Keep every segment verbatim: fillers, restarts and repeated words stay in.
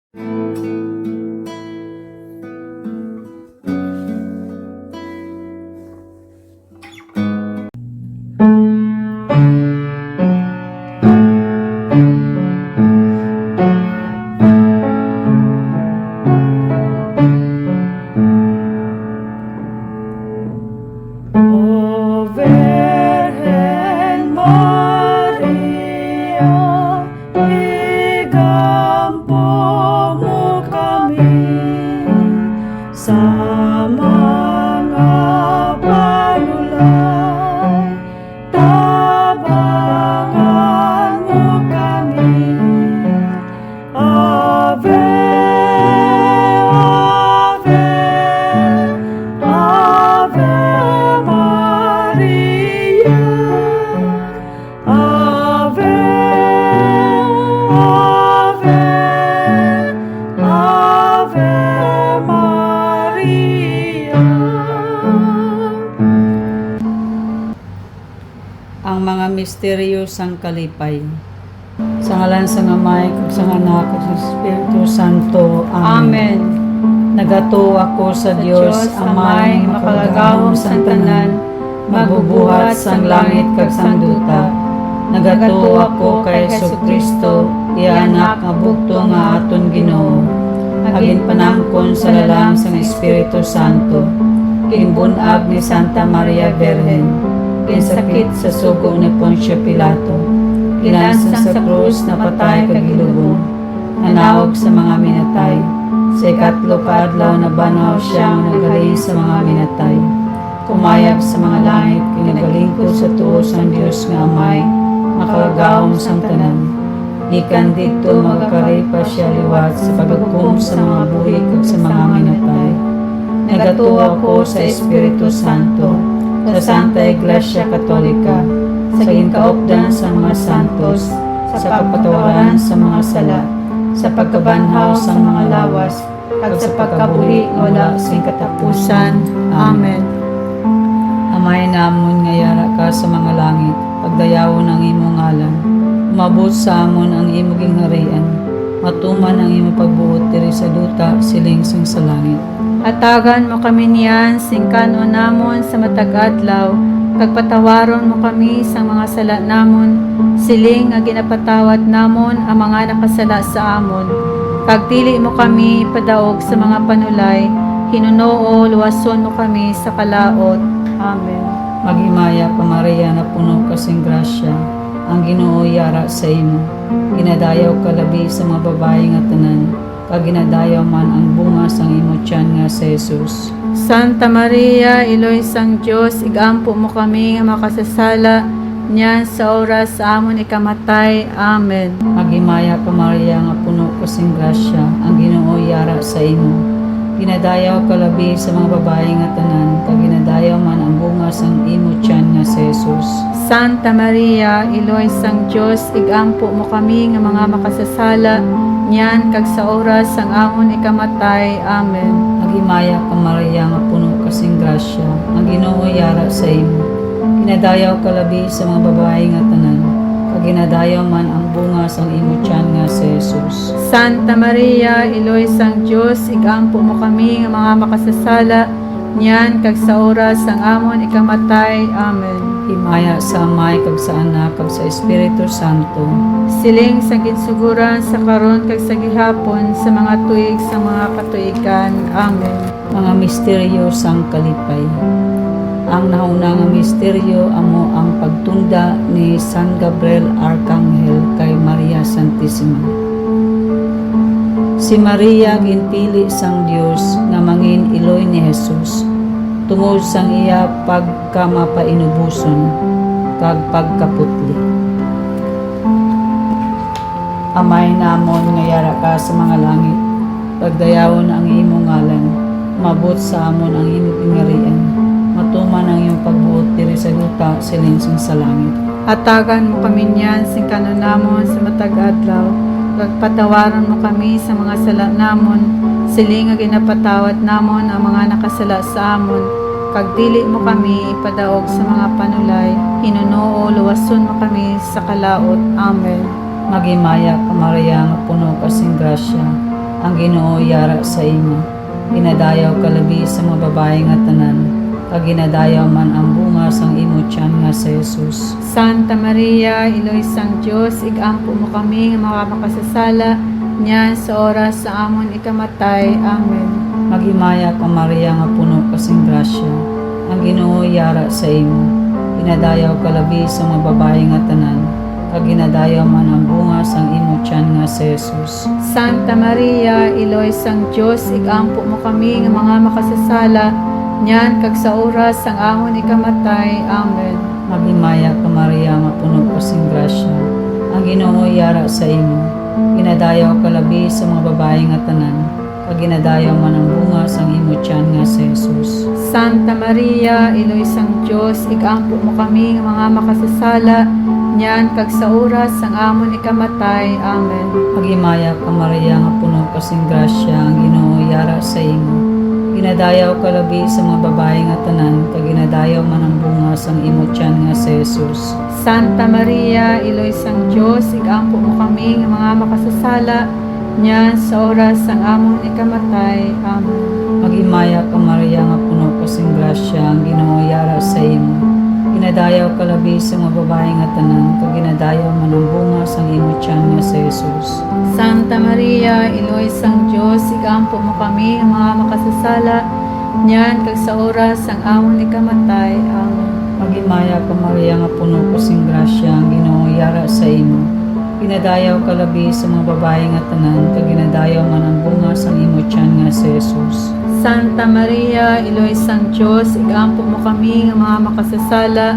O Virgen Maria, igampo mo kami sa mga panulay, tabangan mo kami. Ave, Ave, Ave Maria. Ave, Ave, Ave Maria. Ang mga misteryo sang kalipay. Sa ngalan sang Amay, kag sang Anak, kag sang Espiritu Santo. Amen. Amen. Nagatuo ako sa Sa Dios, Dios, Amay, Amay, makalagahom sang tanan, magbubuhat sang langit kag sang duta. Nagatuo ako kay Jesu-Cristo, iya Anak nga bugtong nga aton Ginoo, nga ginpanamkon sa lalang sang Espiritu Santo, ginbun-ag ni Santa Maria Birhen, ginsakit sa sugo ni Poncio Pilato, ginansang sa krus, napatay kag gilubong, nanaog sa mga minatay. Sa ikatlo ka adlaw nabanhaw sia nga naghalin sa mga minatay. Kumayab sa mga langit kag nagalingkod sa tuo sang Dios nga Amay, Makagagahom sang tanan. Gikan didto magakari pa sia liwat sa paghukom sa mga buhi kag sa mga minatay. Nagatuo ako sa Espiritu Santo, sa Santa Iglesia Katolika, sa ginkaupdan sang mga santos, sa kapatawaran sa mga sala, sa pagkabanhaw sang mga lawas, kag sa pagkabuhi nga wala sing katapusan. Amen. Amay namon nga yara ka sa mga langit, pagdayawon ang imo ngalan. Umabot sa amon ang imo gingharian. Matuman ang imo pagbuot diri sa duta, siling sang sa langit. Hatagan mo kami niyan sing kan-on namon sa matag adlaw, kag patawaron mo kami sang mga sala namon, siling nga ginapatawad namon ang mga nakasala sa amon. Kag dili mo kami ipadaog sa mga panulay, hinunoo luwason mo kami sa kalaut. Amen. Maghimaya ka, Maria, napuno ka sing grasya, ang Ginoo yara sa imo. Ginadayaw ka labi sa mga babayi nga tanan, kag ginadayaw man ang bunga sang imo tiyan nga si Jesus. Santa Maria, Iloy sang Dios, igampo mo kami nga makasasala, niyan sa oras sa amon ikamatay. Amen. Maghimaya ka, Maria, nga puno ka sing grasya, ang Ginoo yara sa imo. Ginadayaw ka labi sa mga babayi nga tanan, kag ginadayaw man ang bunga sang imo tiyan nga si Jesus. Santa Maria, Iloy sang Dios, igampo mo kami nga mga makasasala, niyan kag sa oras sang amon ikamatay. Amen. Maghimaya ka, Maria, nga puno ka sing grasya, ang Ginoo yara sa imo. Ginadayaw ka labi sa mga babayi nga tanan, kag ginadayaw man ang bunga sang imo tiyan nga si Jesus. Santa Maria, Iloy sang Dios, igampo mo kami nga mga makasasala, niyan kag sa oras sang amon ikamatay. Amen. Himaya sa Amay, kag sa Anak, kag sa Espiritu Santo. Siling sang ginsugoran, sa karon, kag sa gihapon, sa mga tuig sang mga katuigan. Amen. Mga misteryo sang kalipay. Ang nahuna nga misteryo amo ang pagtunda ni San Gabriel Arkanghel kay Maria Santisima. Si Maria ginpili sang Dios nga mangin-iloy ni Jesus tungod sang iya pagkamapainuboson kag pagkaputli. Amay namon nga yara ka sa mga langit, pagdayawon ang imo ngalan, umabot sa amon ang imo gingharian, matuman ang imo pagbuot diri sa duta, siling sing sa langit. Hatagan mo kami niyan sing kan-on namon sa matag adlaw, kag patawaron mo kami sa mga sala namon, siling nga ginapatawad namon ang mga nakasala sa amon, kag dili mo kami ipadaog sa mga panulay, hinunoo luwason mo kami sa kalaut. Amen. Maghimaya ka, Maria, nga puno ka sing grasya, Ang Ginoo yara sa imo. Ginadayaw ka labi sa mga babayi nga tanan, kag ginadayaw man ang bunga sang imo tiyan nga si Jesus. Santa Maria, Iloy sang Dios, igampo mo kami nga mga makasasala, niyan sa oras sa amon ikamatay. Amen. Maghimaya ka, Maria, nga puno ka sing grasya, ang Ginoo yara sa imo. Ginadayaw ka labi sa mga babayi nga tanan, kag ginadayaw man ang bunga sang imo tiyan nga si Jesus. Santa Maria, Iloy sang Dios, igampo mo kami nga mga makasasala, niyan kag sa oras sang amon ikamatay. Amen. Maghimaya ka, Maria, nga puno ka sing grasya, ang Ginoo yara sa imo. Ginadayaw ka labi sa mga babayi nga tanan, kag ginadayaw man ang bunga sang imo tiyan nga si Jesus. Santa Maria, Iloy sang Dios, igampo mo kami nga mga makasasala, niyan kag sa oras sang amon ikamatay. Amen. Maghimaya ka, Maria, nga puno ka sing grasya, ang Ginoo yara sa imo. Ginadayaw ka labi sa mga babayi nga tanan, kag ginadayaw man ang bunga sang imo tiyan nga si Jesus. Santa Maria, Iloy sang Dios, igampo mo kami nga mga makasasala, niyan sa oras sang amon ikamatay. Amen. Maghimaya ka, Maria, nga puno ka sing grasya, ang Ginoo yara sa imo. Ginadayaw ka labi sa mga babayi nga tanan, kag ginadayaw man ang bunga sang imo tiyan nga si Jesus. Santa Maria, Iloy sang Dios, igampo mo kami nga mga makasasala, niyan kag sa oras sang amon ikamatay. Amen. Maghimaya ka, Maria, nga puno ka sing grasya, ang Ginoo yara sa imo. Ginadayaw ka labi sa mga babayi nga tanan, kag ginadayaw man ang bunga sang imo tiyan nga si Jesus. Santa Maria, Iloy sang Dios, igampo mo kami nga mga makasasala,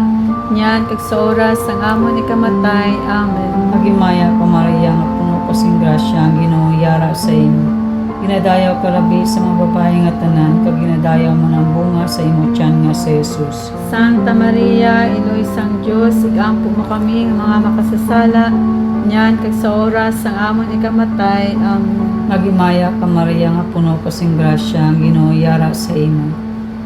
niyan kag sa oras sang amon ikamatay. Amen. Maghimaya ka, Maria, nga puno ka sing grasya, ang Ginoo yara sa imo. Ginadayaw ka labi sa mga babayi nga tanan, kag ginadayaw man ang bunga sa imo tiyan nga si Jesus. Santa Maria, Iloy sang Dios, igampo mo kami nga mga makasasala, niyan kag sa oras sang amon ikamatay. Amen. Maghimaya ka, Maria, nga puno ka sing grasya, ang Ginoo yara sa imo.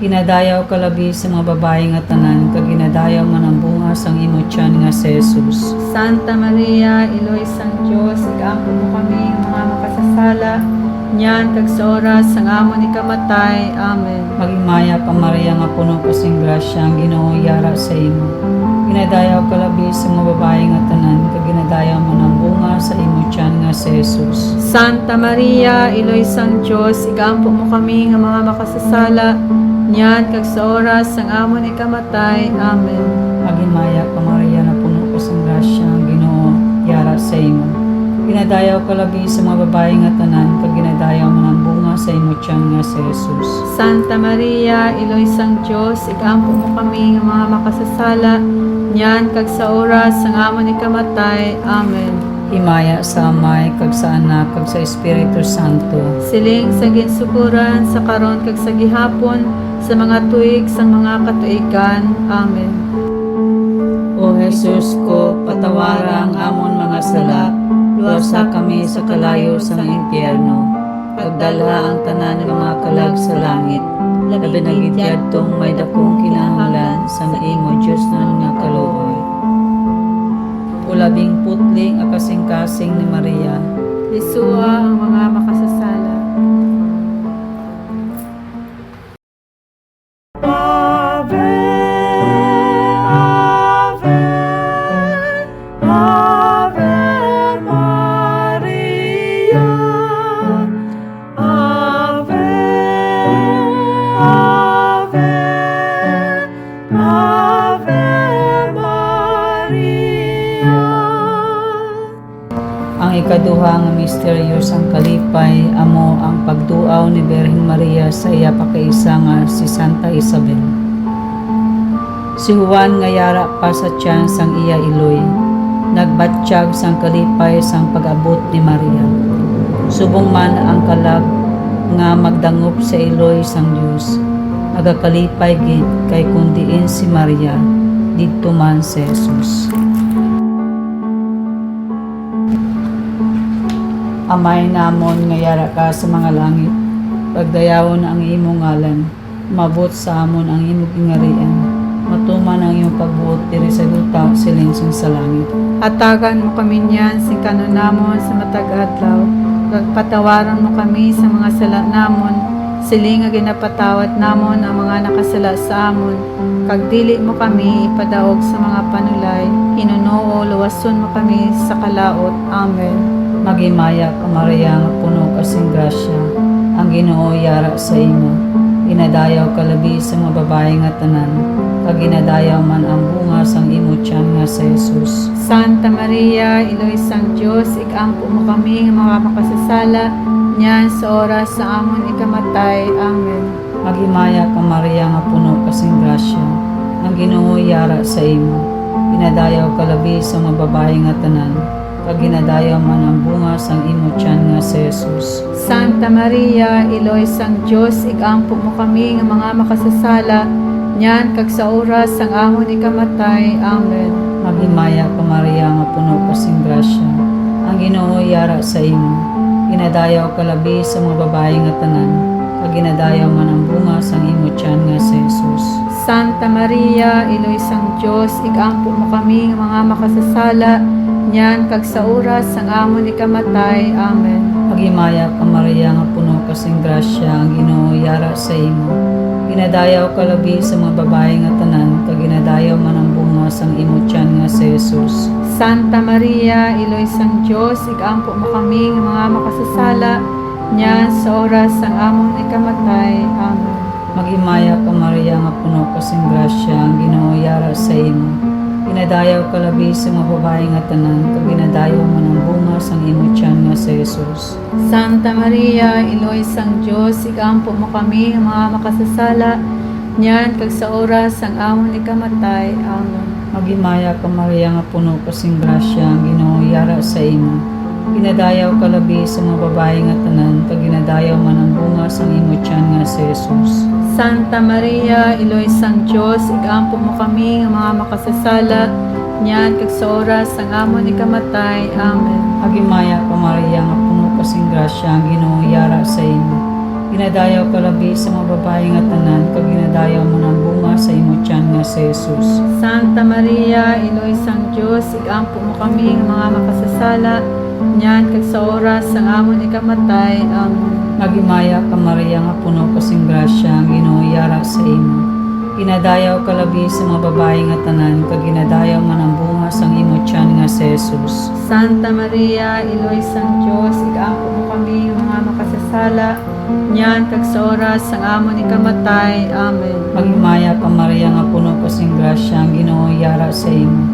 Ginadayaw ka labi sa mga babayi nga tanan, kag ginadayaw man ang bunga sang imo tiyan nga si Jesus. Santa Maria, Iloy sang Dios, igampo mo kami nga mga makasasala, niyan kag sa oras sang amon ikamatay. Amen. Maghimaya ka, Maria, nga puno ka sing grasya, ang Ginoo yara sa imo. Ginadayaw ka labi sa mga babayi nga tanan, kag ginadayaw man ang bunga sa imo tiyan nga si Jesus. Santa Maria, Iloy sang Dios, igampo mo kami nga mga makasasala, niyan kag sa oras sang amon ikamatay. Amen. Maghimaya ka, Maria, nga puno ka sang grasya, ang Ginoo yara sa imo. Ginadayaw ka labi sa mga babayi nga tanan, kag ginadayaw man ang bunga sa imo tiyan nga si Jesus. Santa Maria, Iloy sang Dios, igampo mo kami nga mga makasasala, niyan kag sa oras sang amon ikamatay. Amen. Himaya sa Amay, kag sa Anak, kag sa Espiritu Santo. Siling sa ginsugoran, sa karon, kag sa gihapon, sa mga tuig sang mga katuigan. Amen. O Jesus ko, patawara ang amon mga sala, luwasa kami sa kalayo sang impyerno, pagdalha ang tanan nga mga kalag sa langit, labi na gid yadtong may dakong kinahanglan sang imo diosnon nga kaluoy. O labing putli nga kasingkasing ni Maria, lisua ang mga makasasala. Ave, Ave, Ave Maria. Ave, Ave, Ave Maria. Ang ikaduha nga misteryo sang kalipay amo ang pagduaw ni Birhen Maria sa iya pakaisa nga si Santa Isabel. Si Juan nga yara pa sa tiyan sang iya iloy nagbatyag sang kalipay sang pag-abot ni Maria. Subong man ang kalag nga magdangop sa iloy sang Dios, nagakalipay gid kay kon diin si Maria, didto man si Jesus. Amay namon nga yara ka sa mga langit, pagdayawon ang imo ngalan, umabot sa amon ang imo gingharian, matuman ang imo pagbuot diri sa duta, siling sing sa langit. Hatagan mo kami niyan sing kan-on namon sa matag adlaw, Kag patawaron mo kami sa mga sala namon, siling nga ginapatawad namon ang mga nakasala sa amon, kag dili mo kami ipadaog sa mga panulay, hinuno luwason mo kami sa kalaut. Amen. Maghimaya ka, Maria, nga puno ka sing grasya, ang Ginoo yara sa imo. Ginadayaw ka labi sa mga babayi nga tanan, kag ginadayaw man ang bunga sang imo tiyan nga si Jesus. Santa Maria, Iloy sang Dios, igampo mo kami nga mga makasasala, niyan sa oras sa amon ikamatay. Amen. Maghimaya ka, Maria, nga puno ka sing grasya, ang Ginoo yara sa imo. Ginadayaw ka labi sa mga babayi nga tanan, kag ginadayaw man ang bunga sang imo tiyan nga si Jesus. Santa Maria, Iloy sang Dios, igampo mo kami nga mga makasasala, niyan kag sa oras sang amon ikamatay. Amen. Maghimaya ka, Maria, nga puno ka sing grasya, ang Ginoo yara sa imo. Ginadayaw ka labi sa mga babayi nga tanan, kag ginadayaw man ang bunga sang imo tiyan nga si Jesus. Santa Maria, Iloy sang Dios, igampo mo kami nga mga makasasala, niyan kag sa oras sang amon ikamatay. Amen. Maghimaya ka, Maria, nga puno ka sing grasya, ang Ginoo yara sa imo. Ginadayaw ka labi sa mga babayi nga tanan, kag ginadayaw man ang bunga sang imo tiyan nga si Jesus. Santa Maria, Iloy sang Dios, igampo mo kami nga mga makasasala, niyan sa oras sang amon ikamatay. Amen. Maghimaya ka, Maria, nga puno ka sing grasya, ang Ginoo yara sa imo. Ginadayaw ka labi sa mga babayi nga tanan, kag ginadayaw man ang bunga sang imo tiyan nga si Jesus. Santa Maria, Iloy sang Dios, igampo mo kami nga mga makasasala, niyan kag sa oras sang amon ikamatay. Amen. Maghimaya ka, Maria, nga puno ka sing grasya, ang Ginoo yara sa imo. Ginadayaw ka labi sa mga babayi nga tanan, kag ginadayaw man ang bunga sang imo tiyan nga si Jesus. Santa Maria, Iloy sang Dios, igampo mo kami nga mga makasasala, niyan kag sa oras sang amon ikamatay. Amen. Maghimaya ka, Maria, nga puno ka sing grasya, ang Ginoo yara sa imo. Ginadayaw ka labi sa mga babayi nga tanan, kag ginadayaw man ang bunga sa imo tiyan nga si Jesus. Santa Maria, Iloy sang Dios, igampo mo kami nga mga makasasala, niyan kag sa oras sang amon ikamatay. Amen. Maghimaya ka, Maria, nga puno ka sing grasya, ang Ginoo yara sa imo. Ginadayaw ka labi sa mga babayi nga tanan, kag ginadayaw man ang bunga sang imo tiyan nga si Jesus. Santa Maria, Iloy sang Dios, igampo mo kami nga mga makasasala, niyan kag sa oras sang amon ikamatay. Amen. Maghimaya ka, Maria, nga puno ka sing grasya, ang Ginoo yara sa imo.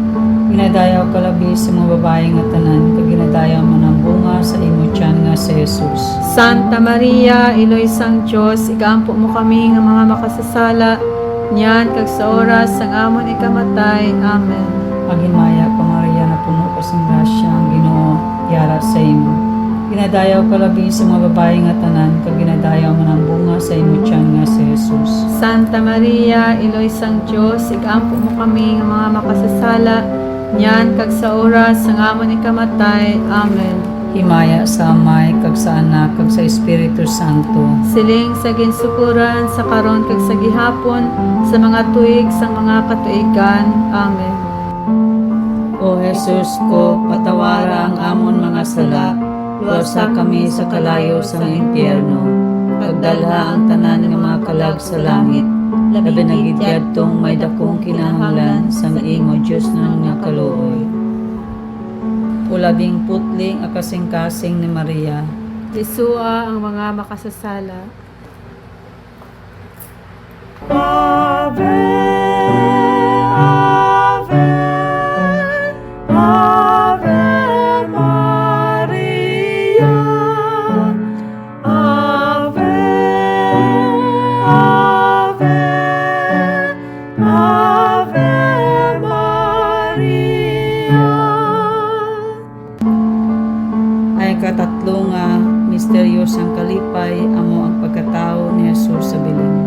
Ginadayaw ka labi sa mga babayi nga tanan, kag ginadayaw man ang bunga sa imo tiyan nga si Jesus. Santa Maria, Iloy sang Dios, igampo mo kami nga mga makasasala, niyan kag sa oras sang amon ikamatay. Amen. Maghimaya ka, Maria, nga puno ka sing grasya, ang Ginoo yara sa imo. Ginadayaw ka labi sa mga babayi nga tanan, kag ginadayaw man ang bunga sa imo tiyan nga si Jesus. Santa Maria, Iloy sang Dios, igampo mo kami nga mga makasasala, niyan kag sa oras sang amon ikamatay. Amen. Himaya sa Amay, kag sa Anak, kag sa Espiritu Santo. Siling sa ginsugoran, sa karon, kag sa gihapon, sa mga tuig sang mga katuigan. Amen. O Jesus ko, patawara ang amon mga sala, luwasa kami sa kalayo sang impyerno, pagdalha ang tanan nga mga kalag sa langit, labi na gid yadtong may dakong kinahanglan sang imo diosnon nga kaluoy. O labing putli nga kasingkasing ni Maria. Lisua ang mga makasasala. Ave, Ave, Ave Maria. Ave, Ave, Ave Maria. Ang ikatatlo nga misteryo sang kalipay amo ang pagkatawo ni Jesus sa Belen.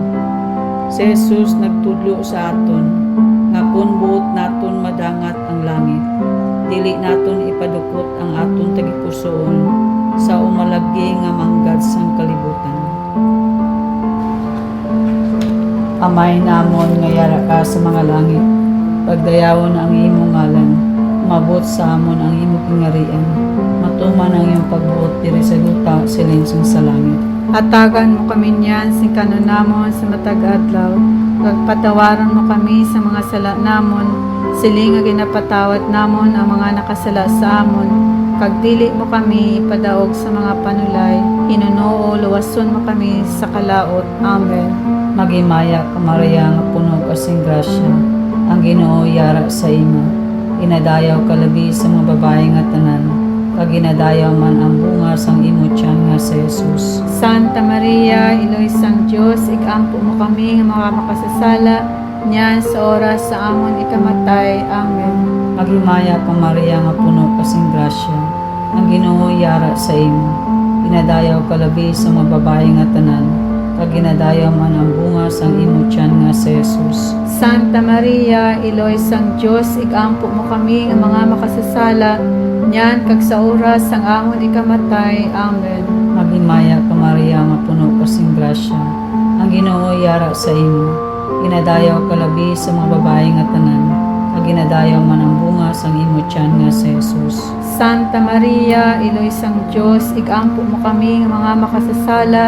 Si Jesus nagtudlo sa aton nga kon buot naton madangat ang langit, dili naton ipadukot ang aton tagipusoon sa umalagi nga manggad sang kalibutan. Amay namon nga yara ka sa mga langit, pagdayawon ang imo ngalan, umabot sa amon ang imo gingharian, Tuman ang iyang pagbuot diri sa duta, siling sang sa langit. Hatagan mo kami niyan sing kanon namon sa matag adlaw, kag patawaron mo kami sa mga sala namon, siling nga ginapatawad namon ang mga nakasala sa amon, kag dili mo kami ipadaog sa mga panulay, hinunoo luwason mo kami sa kalaut. Amen. Maghimaya ka, Maria, nga puno ka sing grasya, ang Ginoo yara sa imo. Ginadayaw ka labi sa mga babayi nga tanan, kag ginadayaw man ang bunga sang imo tiyan nga si Jesus. Santa Maria, Iloy sang Dios, igampo mo kami nga mga makasasala, niyan sa oras sa amon ikamatay. Amen. Maghimaya ka, Maria, nga puno ka sing grasya, ang Ginoo yara sa imo. Ginadayaw ka labi sa mga babayi nga tanan, kag ginadayaw man ang bunga sang imo tiyan nga si Jesus. Santa Maria, Iloy sang Dios, igampo mo kami nga mga makasasala, niyan kag sa oras sang amon ikamatay. Amen. Maghimaya ka, Maria, nga puno ka sing grasya, ang Ginoo yara sa imo. Ginadayaw ka labi sa mga babayi nga tanan, kag ginadayaw man ang bunga sang imo tiyan nga si Jesus. Santa Maria, Iloy sang Dios, igampo mo kami nga mga makasasala,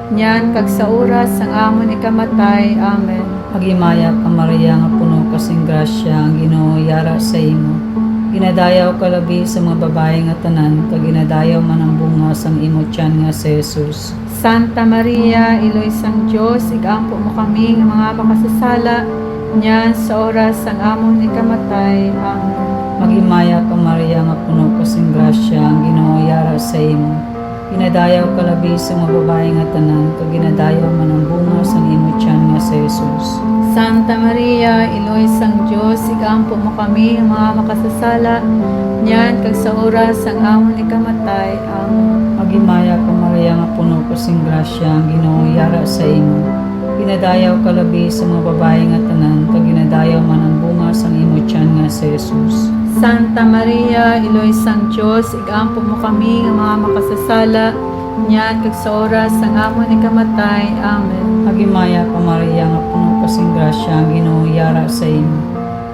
niyan kag sa oras sang amon ikamatay. Amen. Maghimaya ka, Maria, nga puno ka sing grasya, ang Ginoo yara sa imo. Ginadayaw ka labi sa mga babayi nga tanan, kag ginadayaw man ang bunga sang imo tiyan nga si Jesus. Santa Maria, Iloy sang Dios, igampo mo kami nga mga makasasala, niyan sa oras sang amon ikamatay. Amen. Maghimaya ka, Maria, nga puno ka sing grasya, ang Ginoo yara sa imo. Ginadayaw ka labi sa mga babayi nga tanan, kag ginadayaw man ang bunga sang imo tiyan nga si Jesus. Santa Maria, Iloy sang Dios, igampo mo kami nga mga makasasala, niyan kag sa oras sang amon ikamatay. Amen. Maghimaya ka, Maria, nga puno ka sing grasya, ang Ginoo yara sa imo. Ginadayaw ka labi sa mga babayi nga tanan, kag ginadayaw man ang bunga sang imo tiyan nga si Jesus. Santa Maria, Iloy sang Dios, igampo mo kami nga mga makasasala, niyan kag sa oras sang amon ikamatay. Amen. Maghimaya ka, Maria, nga puno ka sing grasya, ang Ginoo yara sa imo.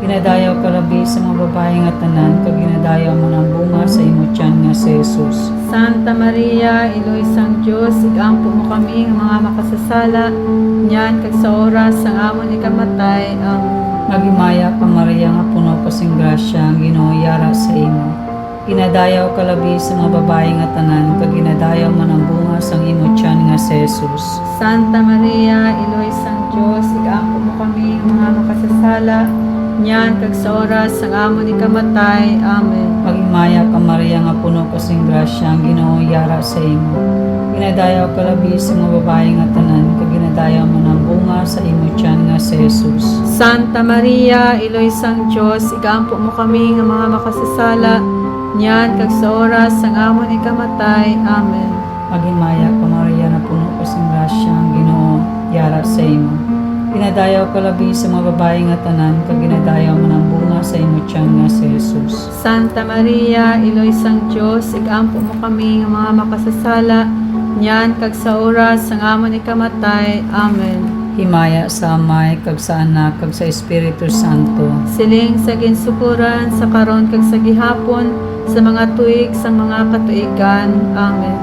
Ginadayaw ka labi sa mga babayi nga tanan, kag ginadayaw man ang bunga sa imo tiyan nga si Jesus. Santa Maria, Iloy sang Dios, igampo mo kami nga mga makasasala, niyan kag sa oras sang amon ikamatay. Amen. Maghimaya ka, Maria, nga puno ka sing grasya, ang Ginoo yara sa imo. Ginadayaw ka labi sa mga babayi nga tanan, kag ginadayaw man ang bunga sang imo tiyan nga si Jesus. Santa Maria, Iloy sang Dios, igampo mo kami nga mga makasasala, niyan kag sa oras sang amon ikamatay. Amen. Maghimaya ka, Maria, nga puno ka sing grasya, ang Ginoo yara sa imo. Ginadayaw ka labi sa mga babayi nga tanan, kag ginadayaw man ang bunga sa imo tiyan nga si Jesus. Santa Maria, Iloy sang Dios, igampo mo kami nga mga makasasala, niyan kag sa oras sang amon ikamatay. Amen. Maghimaya ka, Maria, nga puno ka sing grasya, ang Ginoo yara sa imo. Ginadayaw ka labi sa mga babayi nga tanan, kag ginadayaw man ang bunga sa imo tiyan nga si Jesus. Santa Maria, Iloy sang Dios, igampo mo kami nga mga makasasala, niyan kag sa oras sang amon ikamatay. Amen. Himaya sa Amay, kag sa Anak, kag sa Espiritu Santo. Siling sa ginsugoran, sa karon, kag sa gihapon, sa mga tuig sang mga katuigan. Amen.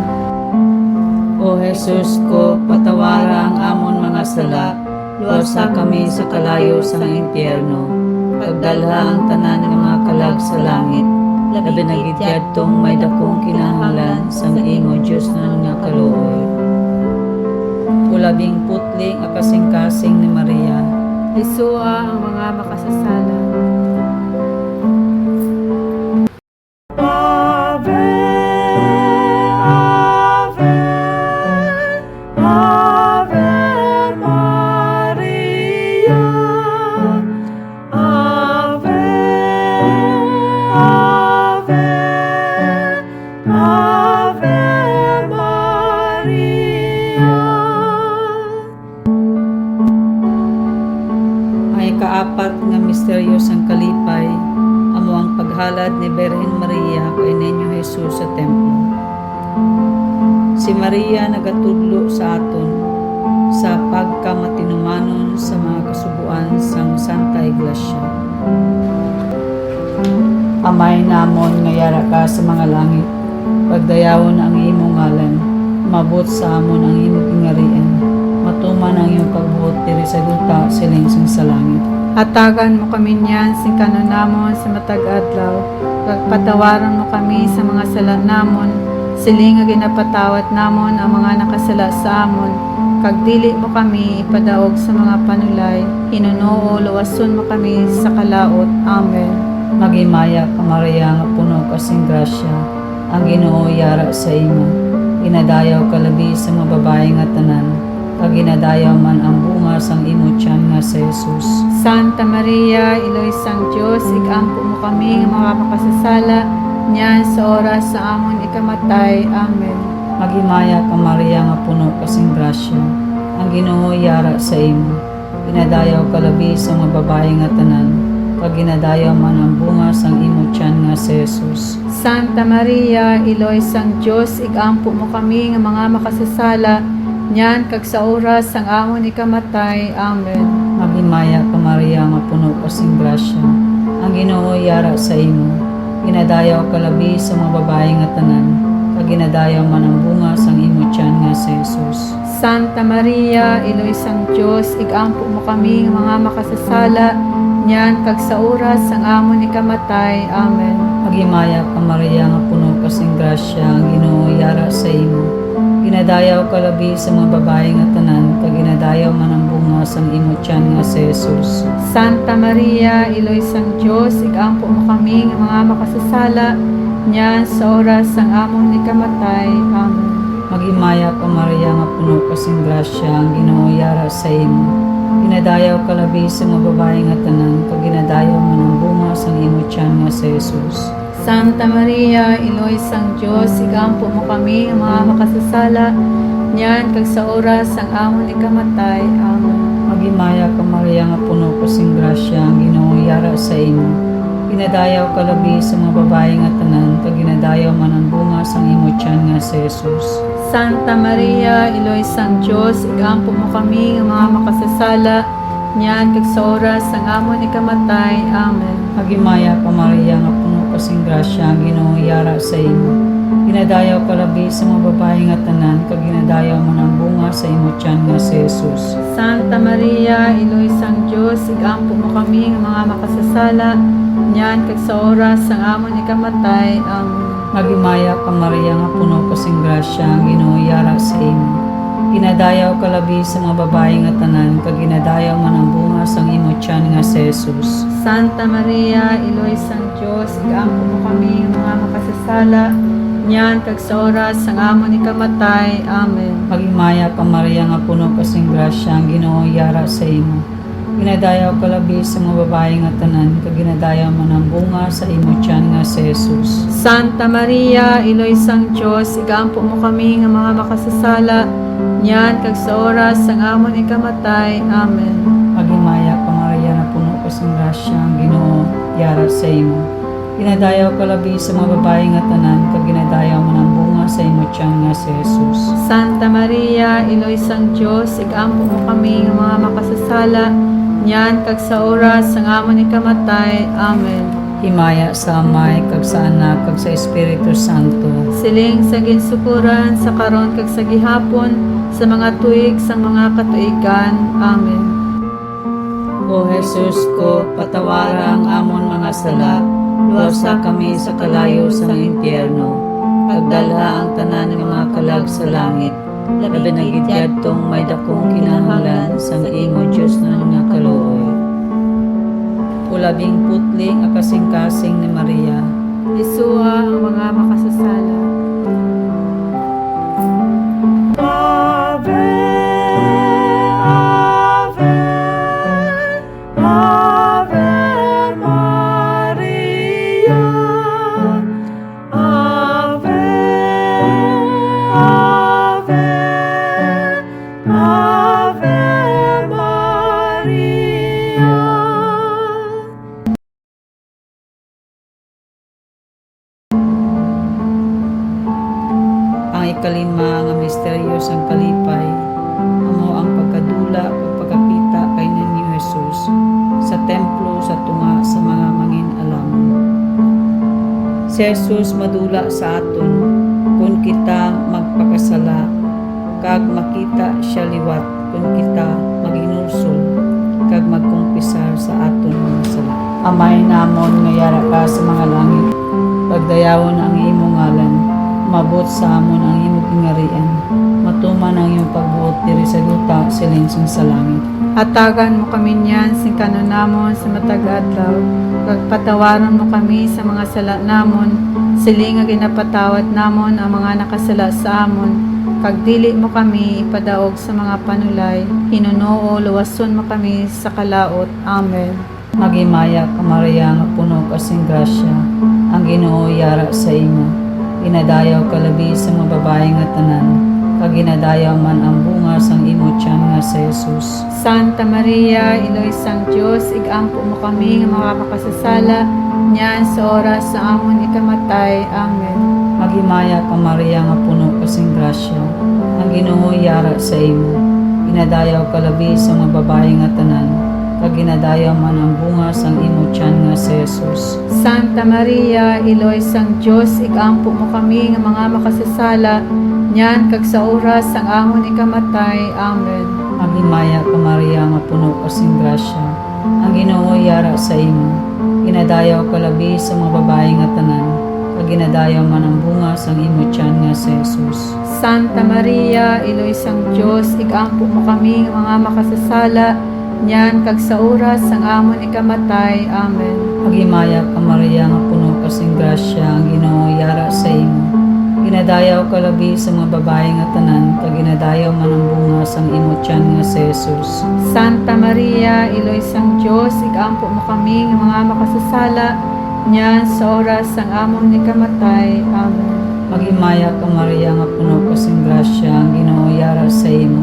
O Jesus ko, patawara ang amon mga sala, luwasa kami sa kalayo sang impyerno, pagdalha ang tanan nga mga kalag sa langit, labi na gid yadtong may dakong kinahanglan sang imo diosnon nga kaluoy. O labing putli nga kasingkasing ni Maria. Lisua ang mga makasasala. Ave, Ave, Ave Maria. Ave, Ave, Ave Maria. Ang ikaapat nga misteryo sang kalipay amo ang paghalad ni Birhen Maria kay Niño Jesus sa templo. Si Maria nagatudlo sa aton sa pagkamatinumanon sa mga kasugoan sang Santa Iglesia. Amay namon nga yara ka sa mga langit, Pagdayawon ang imo ngalan, umabot sa amon ang imo gingharian, matuman ang imo pagbuot diri sa duta, siling sing sa langit. Hatagan mo kami niyan sing kan-on namon sa matag adlaw, kag patawaron mo kami sa mga sala namon, siling nga ginapatawad namon ang mga nakasala sa amon, kag dili mo kami ipadaog sa mga panulay, hinunoo luwason mo kami sa kalaut. Amen. Maghimaya ka, Maria, nga puno ka sing grasya, ang Ginoo yara sa imo. Ginadayaw ka labi sa mga babayi nga tanan, kag ginadayaw man ang bunga sang imo tiyan nga si Jesus. Santa Maria, Iloy sang Dios, igampo mo kami nga mga makasasala, niyan sa oras sa amon ikamatay. Amen. Maghimaya ka, Maria, nga puno ka sing grasya, ang Ginoo yara sa imo. Ginadayaw ka labi sa mga babayi nga tanan, kag ginadayaw man ang bunga sang imo tiyan nga si Jesus. Santa Maria, Iloy sang Dios, igampo mo kami nga mga makasasala, niyan kag sa oras sang amon ikamatay. Amen. Maghimaya ka, Maria, nga puno ka sing grasya, ang Ginoo yara sa imo. Ginadayaw ka labi sa mga babayi nga tanan, kag ginadayaw man ang bunga sang imo tiyan nga si Jesus. Santa Maria, Iloy sang Dios, igampo mo kami nga mga makasasala, niyan kag sa oras sang amon ikamatay. Amen. Maghimaya ka, Maria, nga puno ka sing grasya, ang Ginoo yara sa imo. Ginadayaw ka labi sa mga babayi nga tanan, kag ginadayaw man ang bunga sang imo tiyan nga si Jesus. Santa Maria, Iloy sang Dios, igampo mo kami nga mga makasasala, niyan sa oras sang amon ikamatay. Amen. Maghimaya ka, Maria, nga puno ka sing grasya, ang Ginoo yara sa imo. Ginadayaw ka labi sa mga babayi nga tanan, kag ginadayaw man ang bunga sang imo tiyan nga si Jesus. Santa Maria, Iloy sang Dios, igampo mo kami nga mga makasasala, niyan kag sa oras sang amon ikamatay. Amen. Maghimaya ka, Maria, nga puno ka sing grasya, ang Ginoo yara sa imo. Ginadayaw ka labi sa mga babayi nga tanan, kag ginadayaw man ang bunga sang imo tiyan nga si Jesus. Santa Maria, Iloy sang Dios, igampo mo kami nga mga makasasala, niyan kag sa oras sang amon ikamatay. Amen. Maghimaya ka, Maria, nga puno ka sing grasya, ang Ginoo yara sa imo. Ginadayaw ka labi sa mga babayi nga tanan, kag ginadayaw man ang bunga sa imo tiyan nga si Jesus. Santa Maria, Iloy sang Dios, igampo mo kami nga mga makasasala, niyan kag sa oras sang amon ikamatay. Amen. Maghimaya ka, Maria, nga puno ka sing grasya, ang Ginoo yara sa imo. Ginadayaw ka labi sa mga babayi nga tanan, kag ginadayaw man ang bunga sang imo tiyan nga si Jesus. Santa Maria, Iloy sang Dios, igampo mo kami nga mga makasasala, niyan kag sa oras sang amon ikamatay. Amen. Maghimaya ka, Maria, nga puno ka sing grasya, ang Ginoo yara sa imo. Ginadayaw ka labi sa mga babayi nga tanan, kag ginadayaw man ang bunga sa imo tiyan nga si Jesus. Santa Maria, Iloy sang Dios, igampo mo kami nga mga makasasala, niyan kag sa oras sang amon ikamatay. Amen. Maghimaya ka, Maria, nga puno ka sing grasya, ang Ginoo yara sa imo. Ginadayaw ka labi sa mga babayi nga tanan, kag ginadayaw man ang bunga sa imo tiyan nga si Jesus. Santa Maria, Iloy sang Dios, igampo mo kami nga mga makasasala, niyan kag sa oras sang amon ikamatay. Amen. Himaya sa Amay, kag sa Anak, kag sa Espiritu Santo. Siling sa ginsugoran, sa karon, kag sa gihapon, sa mga tuig sang mga katuigan. Amen. O Jesus ko, patawara ang amon mga sala, luwasa kami sa kalayo sang impyerno, kag dalha ang tanan nga mga kalag sa langit, labi na gid yadtong may dakong kinahanglan sang imo diosnon nga kaluoy. O labing putli nga kasingkasing ni Maria. Lisua ang mga makasasala. Ave, Ave, Ave Maria. Ave, Ave, Ave Maria. Ang ikalima nga misteryo sang kalipay amo ang pagkadula ug pagkakita kay Niño Jesus sa templo sa tunga sa mga mangin-alamon. Si Jesus madula sa aton kon kita magpakasala, kag makita sia liwat kon kita maghinulsol kag magkumpisar sa aton mga sala. Amay namon nga yara ka sa mga langit, pagdayawon ang imo ngalan, umabot sa amon ang imo gingharian, matuman ang imo pagbuot diri sa duta siling sa langit. Hatagan mo kami niyan sing kan-on namon sa matag adlaw, kag patawaron mo kami sa mga sala namon, siling nga ginapatawad namon ang mga nakasala sa amon, kag dili mo kami ipadaog sa mga panulay, hinunoo luwason mo kami sa kalaut. Amen. Maghimaya ka, Maria, nga puno ka sing grasya, ang Ginoo yara sa imo. Ginadayaw ka labi sa mga babayi nga tanan, kag ginadayaw man ang bunga sang imo tiyan nga si Jesus. Santa Maria, Iloy sang Dios, igampo mo kami nga mga makasasala, niyan sa oras sa amon ikamatay. Amen. Maghimaya ka, Maria, nga puno ka sing grasya, ang Ginoo yara sa imo. Ginadayaw ka labi sa mga babayi nga tanan, kag ginadayaw man ang bunga sang imo tiyan nga si Jesus. Santa Maria, Iloy sang Dios, igampo mo kami nga mga makasasala, niyan kag sa oras sang amon ikamatay. Amen. Maghimaya ka, Maria, nga puno ka sing grasya, ang Ginoo yara sa imo. Ginadayaw ka labi sa mga babayi nga tanan, kag ginadayaw man ang bunga sang imo tiyan nga si Jesus. Santa Maria, Iloy sang Dios, igampo mo kami nga mga makasasala, niyan kag sa oras sang amon ikamatay. Amen. Maghimaya ka, Maria, nga puno ka sing grasya, ang Ginoo yara sa imo. Ginadayaw ka labi sa mga babayi nga tanan, kag ginadayaw man ang bunga sang imo tiyan nga si Jesus. Santa Maria, Iloy sang Dios, igampo mo kami nga mga makasasala, niyan sa oras sang amon ikamatay. Amen. Maghimaya ka, Maria, nga puno ka sing grasya, ang Ginoo yara sa imo.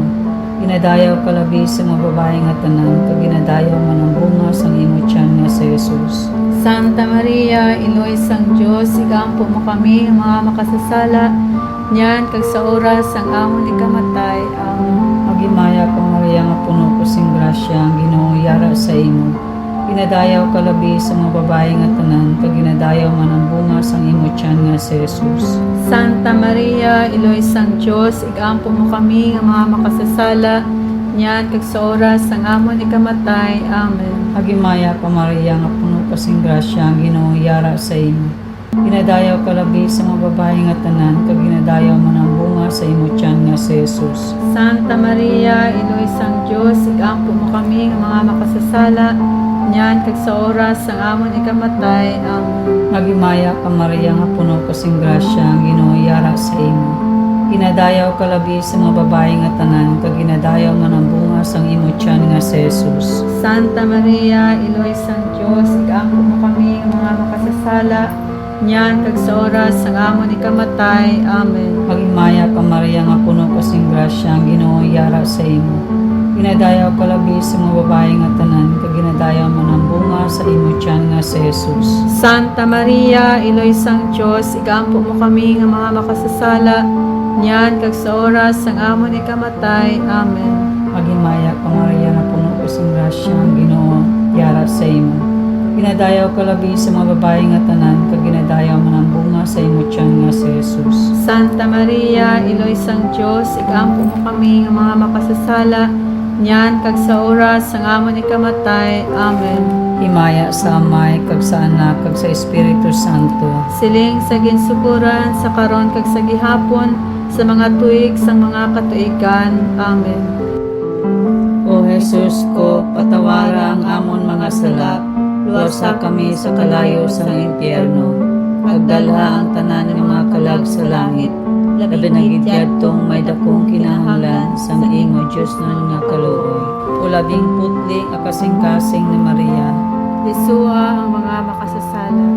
Ginadayaw ka labi sa mga babayi nga tanan, kag ginadayaw man ang bunga sang imo tiyan nga si Jesus. Santa Maria, Iloy sang Dios, igampo mo kami nga mga makasasala, niyan kag sa oras sang amon ikamatay. Amen. Maghimaya ka, Maria, nga puno ka sing grasya, ang Ginoo yara sa imo. Ginadayaw ka labi sa mga babayi nga tanan, kag ginadayaw man ang bunga sang imo tiyan nga si Jesus. Santa Maria, Iloy sang Dios, igampo mo kami nga mga makasasala, niyan kag sa oras sang amon ikamatay. Amen. Maghimaya ka, Maria, nga puno ka sing grasya, ang Ginoo yara sa imo. Ginadayaw ka labi sa mga babayi nga tanan, kag ginadayaw man ang bunga sa imo tiyan nga si Jesus. Santa Maria, Iloy sang Dios, igampo mo kami nga mga makasasala, niyan kag sa oras sang amon ikamatay. Amen. Maghimaya ka, Maria, nga puno ka sing grasya, ang Ginoo yara sa imo. Ginadayaw ka labi sa mga babayi nga tanan, kag ginadayaw man ang bunga sang imo tiyan nga si Jesus. Santa Maria, Iloy sang Dios, igampo mo kami nga mga makasasala, niyan kag sa oras sang amon ikamatay. Amen. Maghimaya ka, Maria, nga puno ka sing grasya, ang Ginoo yara sa imo. Ginadayaw ka labi sa mga babayi nga tanan, kag ginadayaw man ang bunga sa imo tiyan nga si Jesus. Santa Maria, Iloy sang Dios, igampo mo kami nga mga makasasala, niyan kag sa oras sang amon ikamatay. Amen. Maghimaya ka, Maria, nga puno ka sing grasya, ang Ginoo yara sa imo. Ginadayaw ka labi sa mga babayi nga tanan, kag ginadayaw man ang bunga sa imo tiyan nga si Jesus. Santa Maria, Iloy sang Dios, igampo mo kami nga mga makasasala, niyan kag sa oras sang amon ikamatay. Amen. Himaya sa Amay, kag sa Anak, kag sa Espiritu Santo. Siling sa ginsugoran, sa karon, kag sa gihapon, sa mga tuig sang mga katuigan. Amen. O Jesus ko, patawara ang amon mga sala, luwasa kami sa kalayo sang impyerno, kag dalha ang tanan nga mga kalag sa langit, labi na gid yadtong may dakong kinahanglan sang imo diosnon nga kaluoy. O labing putli nga kasingkasing ni Maria, lisua ang mga makasasala.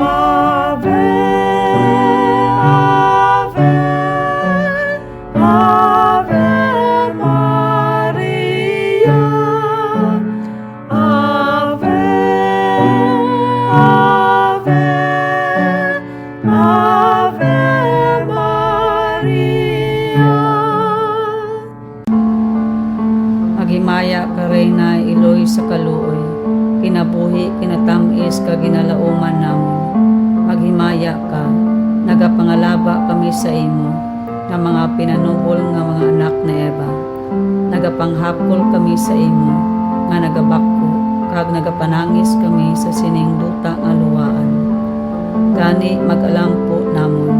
Ave, Ave, Ave Maria, Ave, Ave, Ave Maria. Maghimaya ka, Reyna, iloy sa kaluoy, kinabuhi ginalauman namon. Maghimaya ka, nagapangalaba kami sa imo nga mga pinanubol nga mga anak ni Eva. Nagapanghapkol kami sa imo nga nagabakko, kag nagapanangis kami sa sining duta nga luwaan. Gani, mag-alampo namon,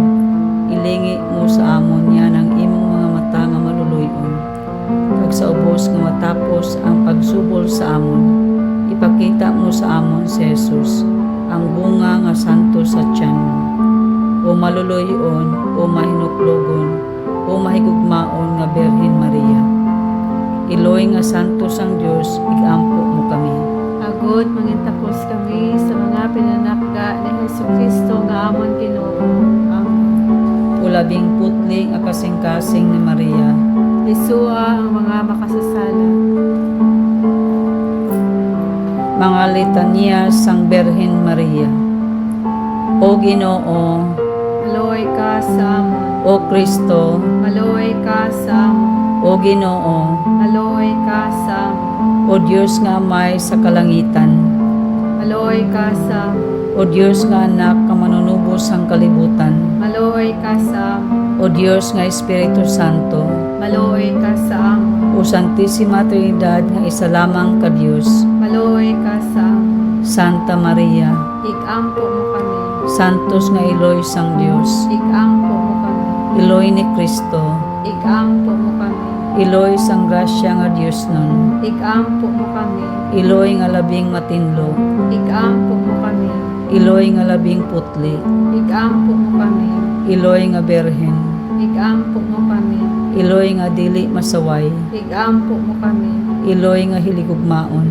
ilingi mo sa amon yan ang imong mga mata nga maluloy-on, kag sa ubos nga matapos ang pagsubol sa amon, ipakita mo sa amon si Jesus, ang bunga nga santo sa tiyan mo. O maluloy-on, o mahinuklogon, o mahigugmaon nga Birhen Maria, iloy nga santo sang Dios, ig-ampo mo kami. Agod mangintakos kami sa mga pinanakga ni Jesu-Cristo nga amon Ginoo. Amen. O labing putli nga kasing-kasing ni Maria, lisua ang mga makasasala. Mga litanya sang Birhen Maria. O Ginoo, maluoy ka sa amon. O Cristo, maluoy ka sa amon. O Ginoo, maluoy ka sa amon. O Dios nga Amay sa kalangitan, maluoy ka sa amon. O Dios nga Anak nga Manunubos sang kalibutan, maluoy ka sa amon. O Dios nga Espiritu Santo, maluoy ka sa amon. O Santisima Trinidad nga isa lamang ka Dios, maluoy ka sa amon. Santa Maria, ig-ampo mo kami. Santos nga iloy sang Dios, ig-ampo mo kami. Iloy ni Cristo, ig-ampo mo kami. Iloy sang grasya nga diosnon, ig-ampo mo kami. Iloy nga labing matinlo, ig-ampo mo kami. Iloy nga labing putli, ig-ampo mo kami. Iloy nga birhen, ig-ampo mo kami. Iloy nga dili masaway, ig-ampo mo kami. Iloy nga hiligugmaon,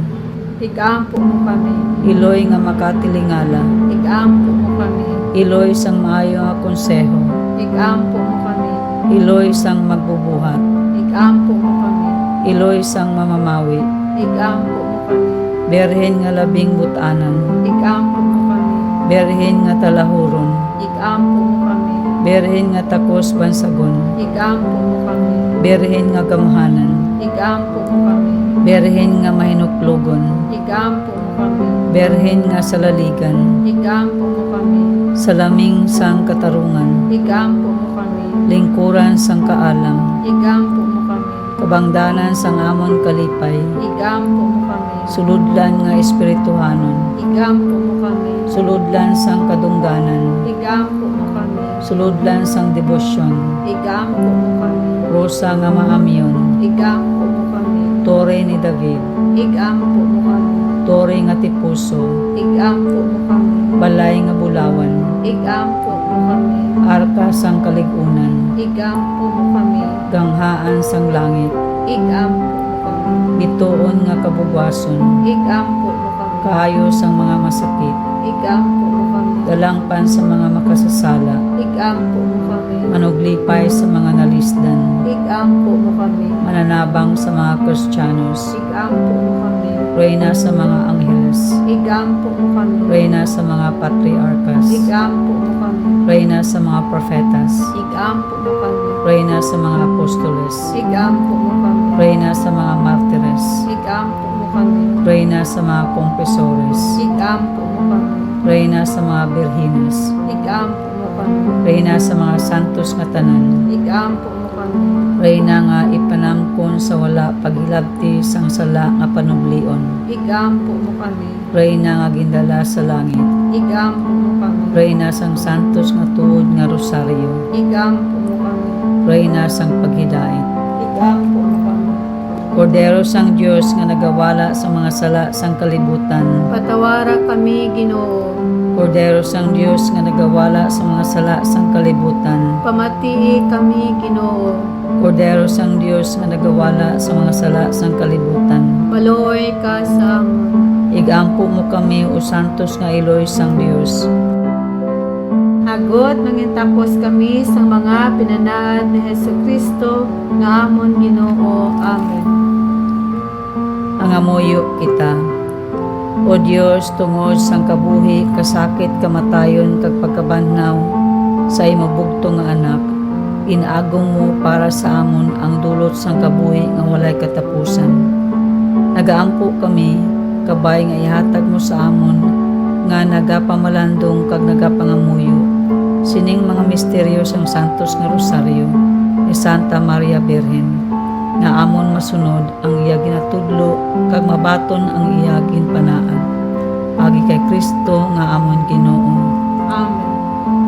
ig-ampo mo kami. Iloy nga makatilingala, ig-ampo mo kami. Iloy sang maayo nga konseho, ig-ampo mo kami. Iloy sang magbubuhat, ig-ampo mo kami. Iloy sang mamamawi, ig-ampo mo kami. Birhen nga labing but-anan, ig-ampo mo kami. Birhen nga talahuron, ig-ampo mo kami. Birhen nga takos bansagon, ig-ampo mo kami. Birhen nga gamhanan, ig-ampo mo kami. Birhen nga mahinuklogon, ig-ampo mo kami. Birhen nga salaligan, ig-ampo mo kami. Salaming sang katarungan, ig-ampo mo kami. Lingkuran sang kaalam, ig-ampo mo kami. Kabangdanan sang amon kalipay, ig-ampo mo kami. Sulodlan nga espirituhanon, ig-ampo mo kami. Sulodlan sang kadungganan, ig-ampo mo kami. Sulodlan sang debosyon, ig-ampo mo kami. Rosa nga maamyon, ig-ampo mo kami. Tore ni David, ig-ampo mo kami. Tore nga tipuso, ig-ampo mo kami. Balay nga bulawan, ig-ampo mo kami. Arka sang kalig-unan, ig-ampo mo kami. Ganghaan sang langit, ig-ampo mo kami. Bituon nga kabugwason, ig-ampo mo kami. Kaayo sang mga masakit, ig-ampo mo kami. Dalangpan sa mga makasasala, ig-ampo mo kami. Manuglipay sa mga nalisdan, ig-ampo mo kami. Mananabang sa mga Kristiyanos, ig-ampo mo kami. Reyna sa mga Angheles, ig-ampo mo kami. Reyna sa mga Patriarkas, ig-ampo mo kami. Reyna sa mga Profetas, ig-ampo mo kami. Reyna sa mga Apostoles, ig-ampo mo kami. Reyna sa mga Martires, ig-ampo mo kami. Reyna sa mga Confesores, ig-ampo mo kami. Reyna sa mga Birhines, ig-ampo mo kami. Reyna sa mga santos nga tanan, ig-ampo mo kami. Reyna nga ipanamkon sa wala paghilabti sang sala nga panublion, ig-ampo mo kami. Reyna nga gindala sa langit, ig-ampo mo kami. Reyna sang santos nga tuod nga rosaryo, ig-ampo mo kami. Reyna sang paghidait, ig-ampo mo kami. Kordero sang Dios nga nagawala sa mga sala sang kalibutan, patawara kami, Ginoo. Kordero sang Dios nga nagawala sa mga sala sang kalibutan, pamatii kami, Ginoo. Kordero sang Dios nga nagawala sa mga sala sang kalibutan, maluoy ka sa amon. Ig-ampo mo kami, o santos nga iloy sang Dios. Agod mangintakos kami sang mga pinanaad ni Jesu-Cristo nga amon Ginoo. Amen. Mangamuyo kita. O Dios, tungod sang kabuhi, kasakit, kamatayon, kag pagkabanhaw sa imo bugtong nga Anak, inagom mo para sa amon ang dulot sang kabuhi nga walay katapusan. Nagaampo kami, kabay nga ihatag mo sa amon nga nagapamalandong kag nagapangamuyo sining mga misteryo sang Santos nga Rosaryo ni Santa Maria Birhen, nga amon masunod ang iya ginatudlo kag mabaton ang iya ginpanaad, agi kay Cristo nga amon Ginoo. Amen.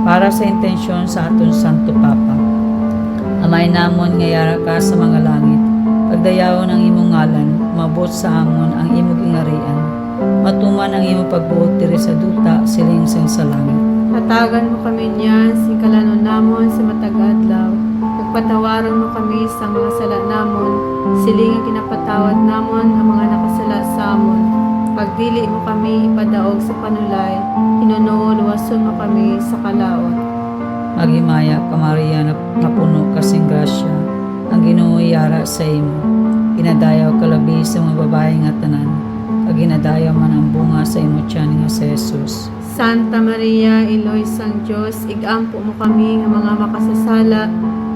Para sa intensyon sa aton Santo Papa. Amay namon nga yara ka sa mga langit, pagdayawon ang imong ngalan, umabot sa amon ang imo gingarian, matuman ang imo pagbuot diri sa duta, siling sang sa langit. Hatagan mo kami niyan sing kalanon namon sa matag adlaw, ug patawaron mo kami sang mga sala namon, siling nga ginapatawad namon ang mga nakasala sa amon. Pagdili mo kami ipadaog sa panulay, hinunoon luwason mo kami sa kalaut. Maghimaya ka, Maria, nga puno ka sing grasya, ang Ginoo yara sa imo. Ginadayaw ka labi sa mga babayi nga tanan, kag ginadayaw man ang bunga sa imo tiyan nga si Jesus. Santa Maria, Iloy sang Dios, igampo mo kami nga mga makasasala,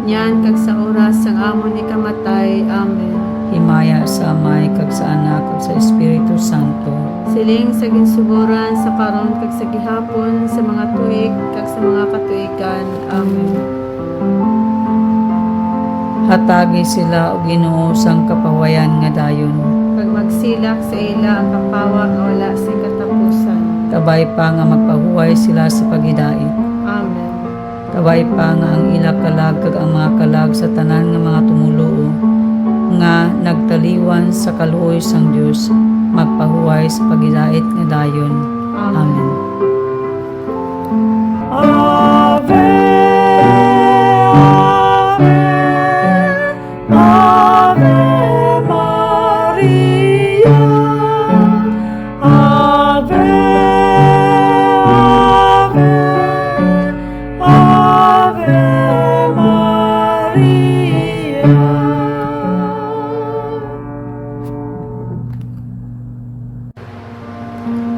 niyan kag sa oras sang amon ikamatay. Amen. Himaya sa Amay, kag sa Anak, kag sa Espiritu Santo. Siling sa ginsugoran, sa karon, kag sa gihapon, sa mga tuig, kag sa mga katuigan. Amen. Hatagi sila, O Ginoo, sang kapahuwayan nga dayon. Kag magsilak sa ila ang kapawa nga wala sing katapusan. Kabay pa nga magpahuway sila sa paghidait. Amen. Kabay pa nga ang ila kalag kag ang mga kalag sa tanan nga mga tumoluo nga nagtaliwan sa kaluoy sang Dios magpahuway sa paghidait nga dayon. Amen. Amen. Ave, Ave, Ave Maria. Ave, Ave, Ave Maria.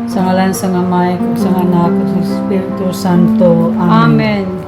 Sa ngalan sang Amay, kag sang Anak, kag sang Espiritu Santo. Amen. Amen.